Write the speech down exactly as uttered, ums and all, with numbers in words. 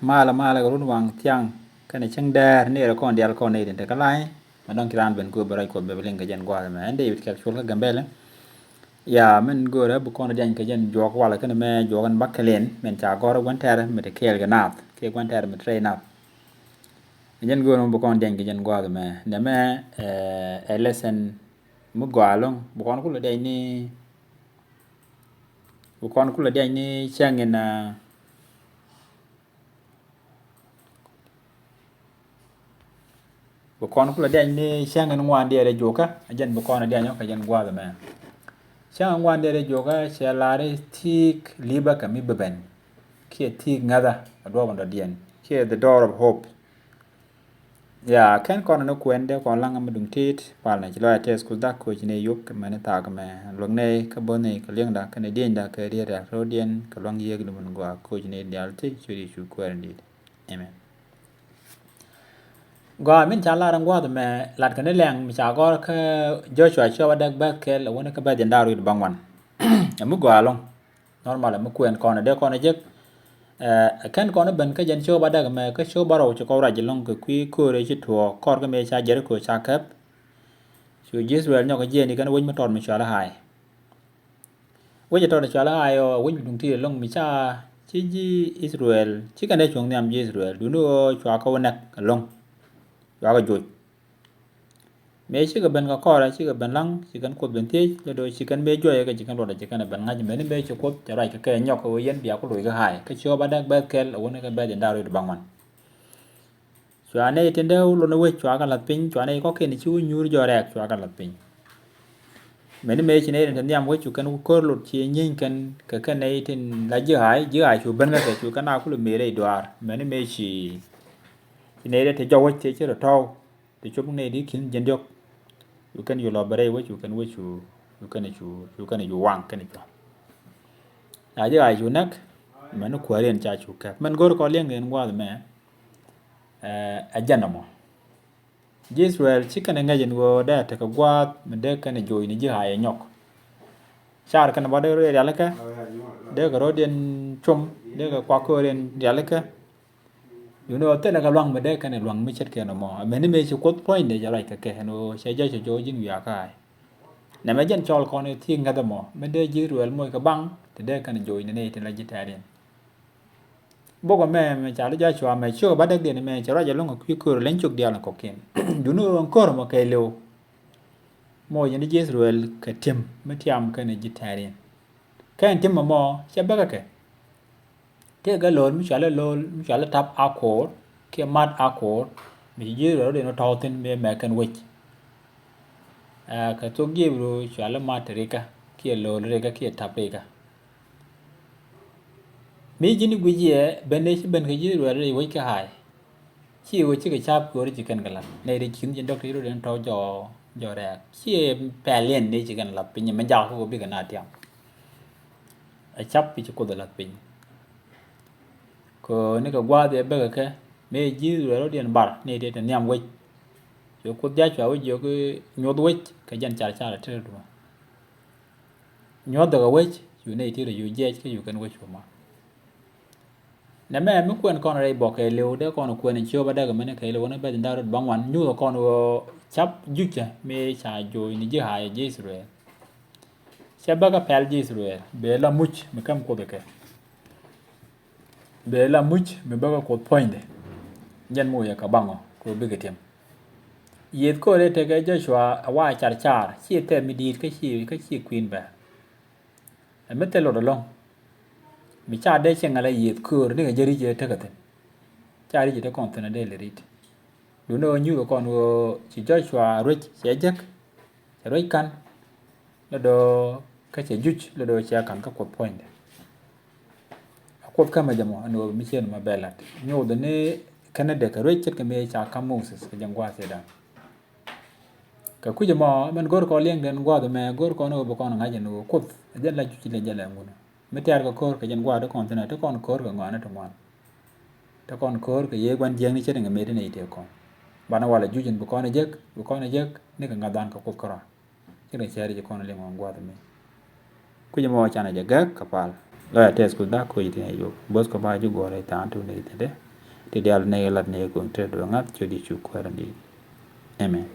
Malɛ malɛ kɛ run waŋ thiaŋ kɛnɛ cäŋ dɛɛr ni rɛ kɔn dial kɔn ni tin te kä lay. Mɛ dɔŋ ci raan ben go̱o̱r bɛ rɔy Kuɔth bɛ bɛ liŋ kɛ jɛn gua̱a̱th mɛ ɛn David kɛl cuɔl kä Gambɛlɛ. Ya mɛn go̱o̱rɛ bi kɔn diany kɛ jɛn juɔk walɛ kɛnɛ mɛ juɔk ɛn bak kɛl in mɛn ca gɔr gua̱n tɛr mɛ te kɛɛl kɛ naath kiɛ gua̱n tɛr mɛ te rɛy naath. Jɛn go̱o̱rɛ mɛ bi kɔn diany kɛ jɛn gua̱a̱th mɛ nɛmɛ ɛ lesson mi gɔaa ɛlɔ̱ŋ bi kɔn kulɛ diany ni bi kɔn kulɛ diany ni cäŋ in. Bi kɔn kulɛ diany ni cäŋ in ŋuan diɛɛr ɛ juɔkä ɛ jɛn bi kɔn ɛ diany ɔ kɛ jɛn gua̱a̱th ɛmɛ. Cäŋ in ŋuan diɛɛr ɛ juɔkä cɛ lar i̱ thi̱i̱k li̱pä kɛ mi bebɛn kiɛ thi̱i̱k ŋäthä ɛ duɔ̱ɔ̱p in dɔ̱diɛn kiɛ the door of hope. Ya kɛn kɔn ni kuɛn dee kɔn laŋ mi duŋ tit pal ni ci lɔc a tɛth kuth dak koc ni yop kɛ mɛn thaak mɛ luäk ni kä bo̱th ni kɛ liɛŋda kɛn diɛnyda kɛ riet rak ro̱diɛn kɛ luaŋ yiëk lumin gɔaa koc ni dial ti ci ri cu kuɛɛr in dit. Amen. Gɔaa min ca lar in gua̱th mɛ lat kɛ ni lɛŋ mi ca gɔr kä Joshua ciɔp a däk bɛth kɛl a wuni kä bɛth in da̱r wit baŋ wan. Ɛ mi gɔaa loŋ. Normal mi kuɛn kɔn dee kɔn jek. Ɛ kɛn kɔn ben kä jɛn cio̱o̱k ba däk mɛ kä cio̱o̱k ba rɔw ci kɔn ruac loŋ kɛ kui̱ kööri ci tuɔɔk kɔr kä mëë ca Jeriko ca kɛp. Cu ji̱ Israel nyɔk jiɛɛni kɛn wec mi tɔt mi cual i̱ Ai. Wec tɔt cual i̱ Ai ɔ wec mi duŋ ti loŋ mi ca ci ji̱ Israel ci kɛn dee cuɔ̱ŋ nhiam ji̱ Israel duni ɣöö cua kä wä nɛk loŋ. Cua kä joc. Mëë cikɛ ben kɛ kɔrɛ cikɛ ben laŋ ci kɛn Kuoth ben thiec lɛ do̱ ci kɛn mëë juɔyɛ kɛ ci kɛn luɔtdɛ ci kɛn ɛ ben ŋa̱c mɛni mëë ci Kuoth cɛ ruac kɛ kɛ nyɔk kɛ ɣöö yɛn bia ku loc kä Ai kä ci ɣöö ba däk bɛth kɛl ɛ wuni kɛ bɛth in da̱r rit baŋ wan. Cua nɛy tin dee wä lon ɛ wec cua kɛ lath piny cua nɛy kɔ̱kiɛn ci wä nyuur jɔɔk rɛɛk cua kɛ lath piny. Mɛni mëë ci nɛy tin te nhiam wec cu kɛn wä ko̱r lot ci nyieny kɛn kɛ kɛn nɛy tin la ji̱ Ai ji̱ Ai cu ben kä kɛ cu kɛn a kulɛ mëë rɛy duaar mɛni mëë ci ci nɛy dee te jɔk wec ci ci rɔ tɔ̱w. Ti cop nɛy di ki̱n jiɛn diɔ̱k. Cu kɛn cu lɔ bɛ rɛy wec cu kɛn wec cu cu kɛn cu cu kɛn cu waŋ kɛn cuɔ̱ŋ. Ca ji̱ Ai cu näk mɛn ni kuääriɛn ca cu kɛp mɛn go̱r kɔ liɛŋ kɛ in gua̱a̱th mɛ. Ɛ jɛn ɛmɔ ji̱ Israel ci kɛn ɛ ŋäc in ɣöö dee tekɛ gua̱a̱th mi dee kɛn ɛ joc ni ji̱ Ai ɛ nyɔk. Car kɛn bä dee rɔ rialikä dee kɛ rɔ̱diɛn com dee kɛ kuak kööriɛn rialikä. Duundɛ ɣöö thilɛ kɛ lua̱ŋ mi dee kɛn ɛ lua̱ŋ mi ce̱tkɛ nɔmɔ. Amäni mëë ci Kuoth puɔ̱nydɛ jɛ ruac kɛ kɛ ɛn ɣöö cɛ jɔc cɛ jɔɔc ji̱n wiaa kä Ai. Nɛmɛ jɛn cɔl kɔn i̱ thi̱i̱k ŋäthä mɔ mi dee ji̱ Israel moc kɛ baŋ ti dee kɛn ɛ jɔɔc ni nɛy tin la ji̱ tɛ̈riɛn. Bok ɛmɛ mɛ ca li Jɔcua mɛ ciök ɛ bädäkdiɛn ɛmɛ cɛ ruac ɛlɔ̱ŋ kɛ kui̱ köör leny cök diaal ni kɔ̱kiɛn. Duundɛ ɣöö ɛn köör ɛmɔ kɛɛliw. Moc ni ji̱ Israel kɛ ti̱em mi tiam kɛn ji̱ tɛ̈riɛn. Kɛn ti̱em ɛmɔ cɛ bäkɛ kɛ. Tëëkɛ lo̱l mi cuali lo̱l mi cuali tap Akor kiɛ mat Akor mi ci ji̱ rɔ rɔ̱diɛn tɔ̱ thi̱n mëë mɛk kɛn wec. Ɛ kɛ thok ji̱ Ibru cuali mat rikä kiɛ lo̱l rikä kiɛ tap rikä. Mi ji̱n i̱ guic yɛ ben dee ci ben kɛ ji̱ Israel rɛy wec kä Ai. Ci ɣöö cikɛ ca̱p kööri ci kɛn kɛ la̱t nɛy ti ci̱n ji̱n dɔ̱k ti rɔ̱diɛn tɔ̱ jɔɔ jɔɔ rɛɛk ci pɛl yɛn dee ci kɛn la̱t piny mɛ jak kä ɣöö bikɛ na tiam. Ɛ ca̱p i̱ ci Kuoth ɛ la̱th piny. Kɛ nikɛ gua̱a̱th ɛ bäkɛ kɛ mëë ji̱ Israel rɔ̱diɛn bar ni tëë te nhiam wec. Cuɛ Kuoth Jɔcua wec jiök i̱ nyuɔth wec kɛ jɛn car car ɛ tëë duɔ̱ɔ̱ŋ. Nyuɔ̱th dhɔkɛ wec cu nɛy tëë rɔ cu jiɛc kä cu kɛn wec cu ma. Nɛmɛ mi kuɛn kɔn rɛy bɔk kɛɛliw dee kɔn kuɛn in ciöp adäk mɛni kɛɛliw wä ni bɛth in da̱k rot baŋ wan nyuthɛ kɔn ɣöö ca̱p jucä mëë ca joc ni ji̱ Ai ji̱ Israel. Cɛ bäkɛ pɛl ji̱ Israel bee la muc mi käm Kuoth kɛ. Bee la muc mi bäkɛ Kuoth puɔ̱nydɛ. Jɛn mi wä yɛ kɛ baŋɔ kɛ ɣöö bikɛ ti̱em. Yiëth kööri tekɛ Jɔcua ɛ wa car car ci thɛp mi di̱i̱t kä ci kä ci kui̱n bɛ̈ɛ̈r. Ɛ mi thil lot ɛlɔ̱ŋ. Mi ca dee cieŋ ala yiëth köör nikɛ jɛ ri̱c ɛ tekɛ thi̱n. Ca ri̱c ɛ te kɔn thi̱n ɛ dee lɛ ri̱t. Duundɛ ɣöö nyuthɛ kɔn ɣöö ci Jɔcua ruec cɛ jek. Cɛ ruec ka̱n. Lɛ do̱ kä cɛ juc lɛ do̱ cɛ ka̱n kä Kuoth puɔ̱nydɛ. A Kuoth kämɛ jɛ mɔ ɛn ɣöö mi cieen mɛ bɛ la̱t nyuthɛ ni kɛn dee kɛ ruec ce̱tkɛ mëë ca ka̱m Moses kɛ jɛn gua̱a̱th cɛ da̱ŋ. Kɛ kui̱c ɛmɔ mɛn go̱r kɔn liɛŋ kɛn gua̱a̱th ɛmɛ go̱r kɔn ɣöö bi kɔn ŋa̱c ɛn ɣöö Kuoth ɛ jɛn la juc lɛ jɛ lɛ ŋun. Mi tɛ̈r kɛ ko̱r kɛ jɛn gua̱a̱th ti kɔn thi̱n ɛ ti kɔn ko̱r kɛ ŋɔaani ti ŋuan. Ti kɔn ko̱r kɛ yee gua̱n jiäkni ce̱t ɛŋɛ mëë ti nɛy tëë kɔn. Banɛ walɛ juc ɛn bi kɔn ɛ jek bi kɔn ɛ jek nikɛ ŋa̱th dhan kɛ Kuoth kärɔa. Ce̱t kɛ cääri ci kɔn ɛ liɛŋ ɣɔn gua̱a̱th ɛmɛ. Kui̱c ɛmɔ canɛ jɛ gäk kɛ pal. Lɔya tɛth kuth da̱k koc ti ŋɛ yop bo̱th kɛ ba ji̱ guɔ̱ɔ̱r ɛ tha̱a̱ŋ tuun ɛ thilɛ. Ti diaal nɛy lat ni kɛ Kuoth in te duɔ̱ɔ̱r ŋa̱th, ciöt Yecu Kuäär in di̱i̱t. Amen.